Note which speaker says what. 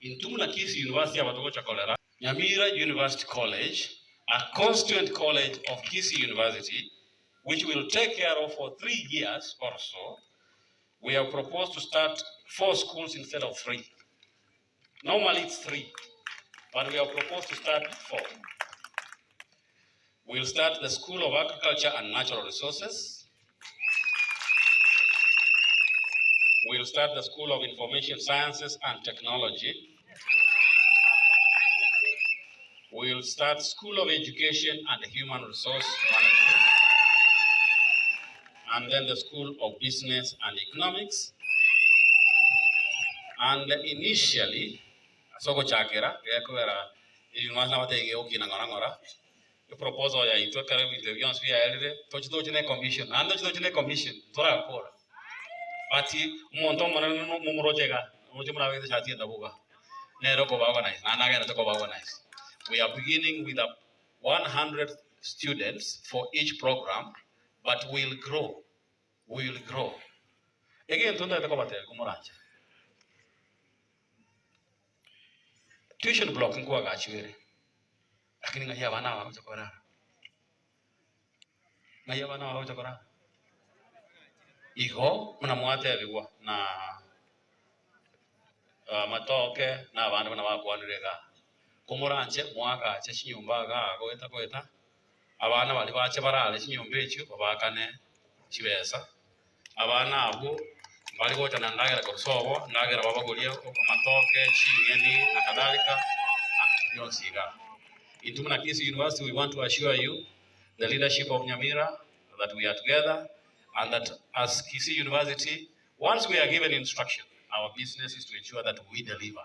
Speaker 1: Intwe buna Kisii University aba togocha korera Nyamira University College, a constituent college of Kisii University, which will take care of for 3 years or so, we have proposed to start 4 schools instead of 3. Normally it's 3, but we have proposed to start 4. We'll start the School of Agriculture and Natural Resources. We'll start the School of Information Sciences and Technology. We'll start School of Education and Human Resource Management. And then the School of Business and Economics. And initially, ase ogochakera, gekogera ebing'wanso nabatebie gegokina ng'ora ng'ora, Eproposal yaito ekero ebinto ebi bionsi biaerire, toche toche ne commission, naende toche toche ne commission, torakora. But omonto omonene no momoroche iga, oroche buna abegete eshati endabu iga, nere okoba organize, naende agenderete koba organize. We are beginning with a 100 students for each program, but will grow, we will grow. Egento ntagete kobatebia komoranche, tuition block nkoagachwa ere. Lakini ng'ai abana aba bagocha korara? Ng'ai abana aba bagocha korara? Igo buna mwatebigwa na amatoke na abande buna bakwanire igaa, komoranche moagache chinyomba igaa goeta goeta, abana baria bache barare chinyomba echio babaakane chibesa, abana abwo mbare gocha na endagera korwa sobo, endagera babagorie amatoke, ching'eni na kadhalika na bionsi igaa. Intwe buna Kisii University we want to assure you the leadership of Nyamira that we are together and that as Kisii University once we are given instruction our business is to ensure that we deliver.